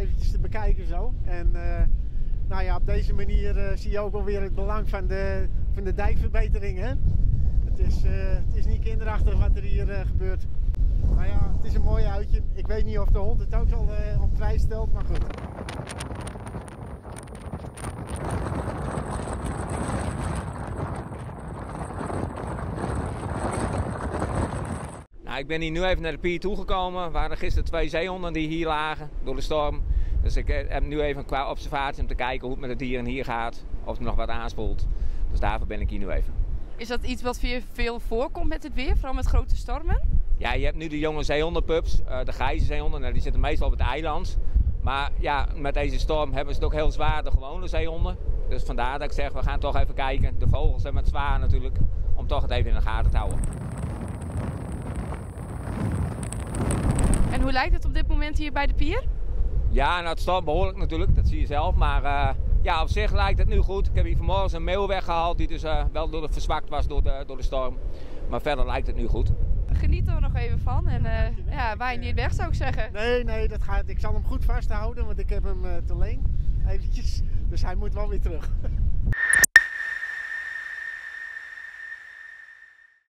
eventjes te bekijken zo. En nou ja, op deze manier zie je ook alweer het belang van de, van de dijkverbetering. Hè? Het is niet kinderachtig wat er hier gebeurt. Maar ja, het is een mooi uitje. Ik weet niet of de hond het ook al op prijs stelt, maar goed. Nou, ik ben hier nu even naar de pier toegekomen. Er waren gisteren 2 zeehonden die hier lagen door de storm. Dus ik heb nu even qua observatie om te kijken hoe het met de dieren hier gaat. Of er nog wat aanspoelt. Dus daarvoor ben ik hier nu even. Is dat iets wat veel voorkomt met het weer, vooral met grote stormen? Ja, je hebt nu de jonge zeehondenpups, de grijze zeehonden, die zitten meestal op het eiland. Maar met deze storm hebben ze het ook heel zwaar, de gewone zeehonden. Dus vandaar dat ik zeg, we gaan toch even kijken. De vogels hebben het zwaar natuurlijk, om toch het even in de gaten te houden. En hoe lijkt het op dit moment hier bij de pier? Ja, het stormt behoorlijk natuurlijk, dat zie je zelf. Maar op zich lijkt het nu goed. Ik heb hier vanmorgen een meeuw weggehaald die dus wel verzwakt was door de storm. Maar verder lijkt het nu goed. Geniet er nog even van en Dankjewel. waai niet weg zou ik zeggen. Nee, nee, dat gaat. Ik zal hem goed vasthouden, want ik heb hem te leen. Eventjes. Dus hij moet wel weer terug.